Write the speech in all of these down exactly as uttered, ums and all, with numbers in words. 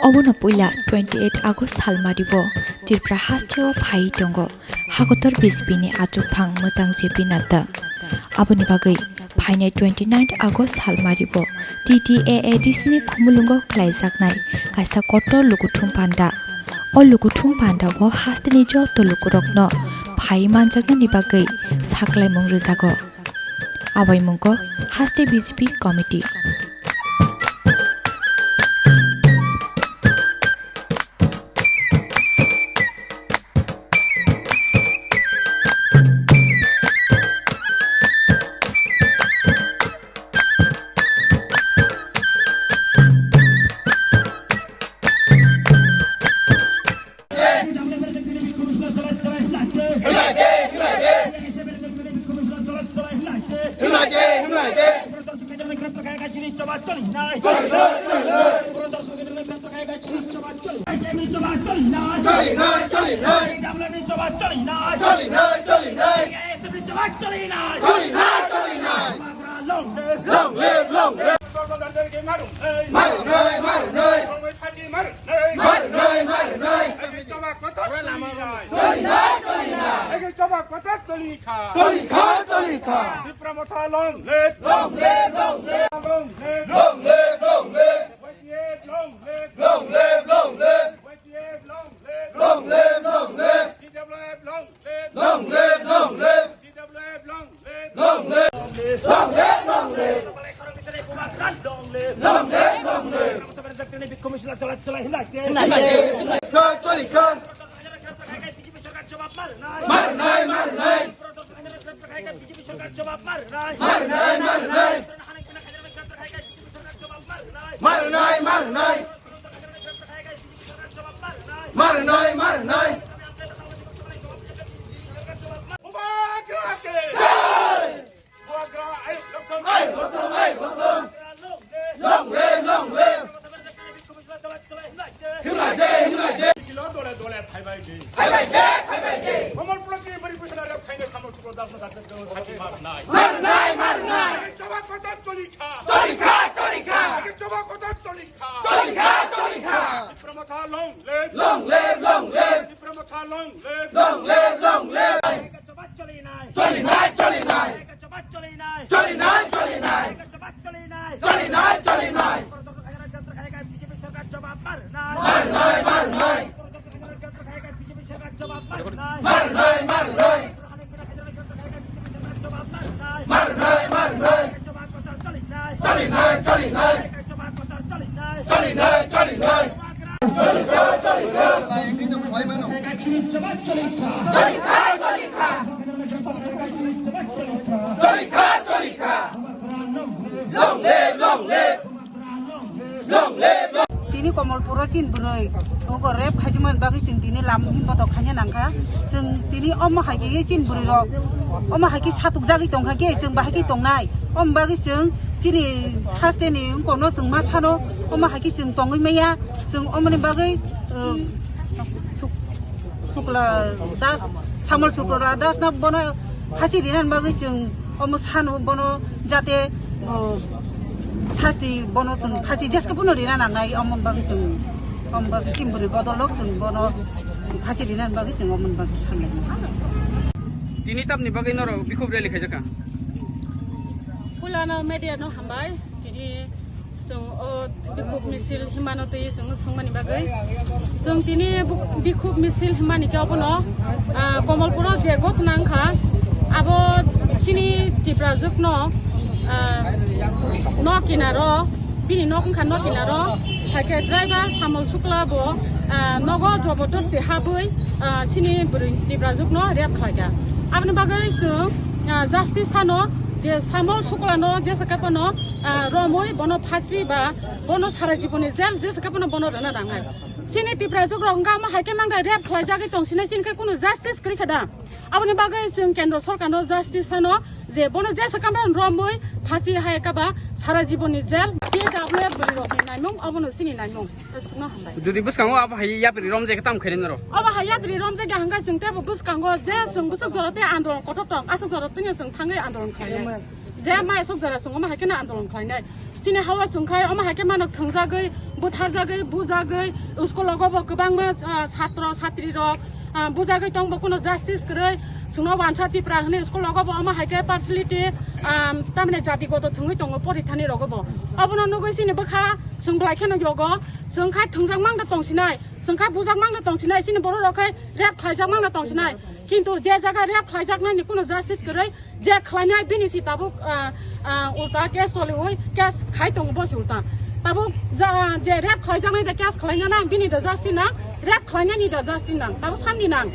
Obono puila twenty eight August salmari bo Tripura hasteo phai tongo hakotor B J P ni achukphang mwchang J P Nadda. Aboni bagwi phainai twenty nine August salmari bo T T A A D C ni khumulwngo khlaijaknai kaisa kotor lukuthum panda. O lukuthum panda o hasteni joto lukurokno phai manjaknani bagwi saklaimung rwjago. Abaimungko haste B J P committee. Long live, long live. Marnai, marnai. Marnai, marnai. Choli nai, choli nai. Ege chaba kota choli kha. Choli kha, choli kha. Tipra Motha long live. Long live, long live. Long live. Long live, long live. Y T F long live. Long live, long live. Y T F long live. Long live, long live. T W F long live. Long live, long live. T W F long live. Long live. Long live, long live. Long live, long live. Long live, long live. Choli kha, choli kha. Marnai, marnai. Marnai, marnai. Marnai, marnai. Marnai, marnai. Bubagra ke jai. Bubagra, ai, loktham. Ai, loktham, ai, loktham. Long live, long live. Himlai de, himlai de. Silo dole dole phaibai de. Phaibai de, phaibai de. Komolpuro chini bari pusana rep khaine samol sukro das na das na das na. Marnai, marnai. Ege choba kota choli kha. Choli kha, choli kha. Ege choba kota choli kha. Choli kha, choli kha. Tipra Motha long live. Long live, long live. Tipra Motha long live. Long live, long live. Choli nai, choli nai. Choli nai, choli nai. Choli nai, choli nai. Marnai, marnai. Marnai, marnai. Marnai, marnai. Choli nai, choli nai. Choli nai, choli nai. Choli kha, choli kha. Choli kha, choli kha. Choli kha, choli kha. Long live, long live. Long live, long. Tini Komolpuro chin bwrwi ogo rep khaijimani bagwi chwng tini lam hinba to khaina nangkha. Chwng tini omo hai khe chin bwrwi rok omo hai khe satuk jagwi tongkha khe chwng bahai khe tongnai. Omo bagwi chwng chini hasteni wngkokno chwng ma sano omo hai khe chwng tongwi maya. Chwng omoni bagwi, uh, suk-, Sukla Das, Samol Sukla Das na bono phasi rinani bagwi chwng omo sano bono jate, uh, sasti bono chwng phasi jeske bono rina nangnai omo bagwi chwng, omo bagwi chini bwrwi bodolok chwng bono phasi rinani bagwi chwng omo bagwi sanlai. Tini tamni bagwi norok bikhub rally khaijakha? Pulano media no hambai, tini Chwng o bikhub misil himano twi chwng swngmani bagwi. Chwng tini bu-, bikhub misil himani khe obono, ah, Komolpuro je ghotna wngkha, abo chini Tiprajwkno, ah, nok kinaro, bini nok wngkha nok kinaro, hai khe driver Samol Sukla bo, ah, nogo jobordosti habwi, ah, chini bwrwi Tiprajwkno rape khlaikha. Aboni bagwi chwng, ah, justice sano je Samol Suklano jesa khe phano, ah, romwi bono phasi ba bono sara jiboni jail jesa khe bono, bono rwna nangnai. Chini Tiprajwk rok wngkha omo hai khe mangda rape khlaijagwi tong sinai chini khe kunu justice kwrwi kha da? Aboni bagwi chwng kendro sorkarno justice sano je bono jesa khe bono romwi phasi hai kha ba sara jiboni jail. T W F bwrwi rokni naimung obono chini naimung. Aswkno hambai. Jodi bwskango abo hai yapri romjak khe tamo khainai norok? Abo hai yapri romjak ya hwnkhe chwng teibo bwskango je chwng bwswk jora tei andolon kotor tong, aswk jora tei chwng thangwi andolon khlainai. Je mai sok jora chwng omo hai khe no andolon khlainai. Chini hawa chwng khai omo hai khe mano thwngjagwi, butharjagwi, bujagwi, school rogo bo kwbangma, ah, chhatro chhatri rok, ah, bujagwi tong bo kuno justice kwrwi. Chwngno wansa Tipra hwnwi school rogo bo omo hai khe partiality, ah, tamni jati goto thwngwi tongo porithani rogo bo. Obono nugwi chini bwkha chwng belai kheno yogo. Chwng khai thwngjak mang da tong sinai, chwng khai bujak mang da tong sinai, chini borok rok khai rape khlaijak mang da tong sinai. Kintu je jaga rape khlaijaknani kuno justice kwrwi, je khlainai bini si tabuk, ah, ah, ulta case choliwi case khai tongo bo si ulta. Tabuk ja, je rape khlaijaknai da case khlaina nang, bini da justice nang, rape khlainani da justice nang, tabuk samni nang.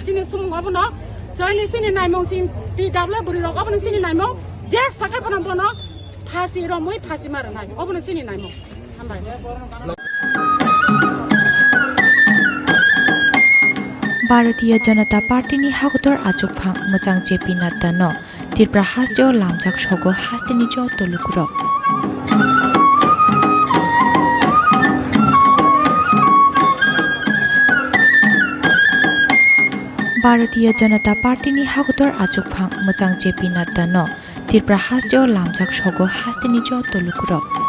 Chini sumung obono, chini, chini naimung chini T W bwrwi rok obono chini naimung, je sakai bono bono phasi romwi phasi ma rwnai, obono chini naimung. Hambai. Bharatiya Janata Party ni hakotor achukphang mwchang J P Nadda no Tripura hasteo lamjak sogo hasteni joto lukurok. Bharatiya Janata Party ni hakotor achukphang mwchang J P Nadda no Tripura hasteo lamjak sogo hasteni joto lukurok.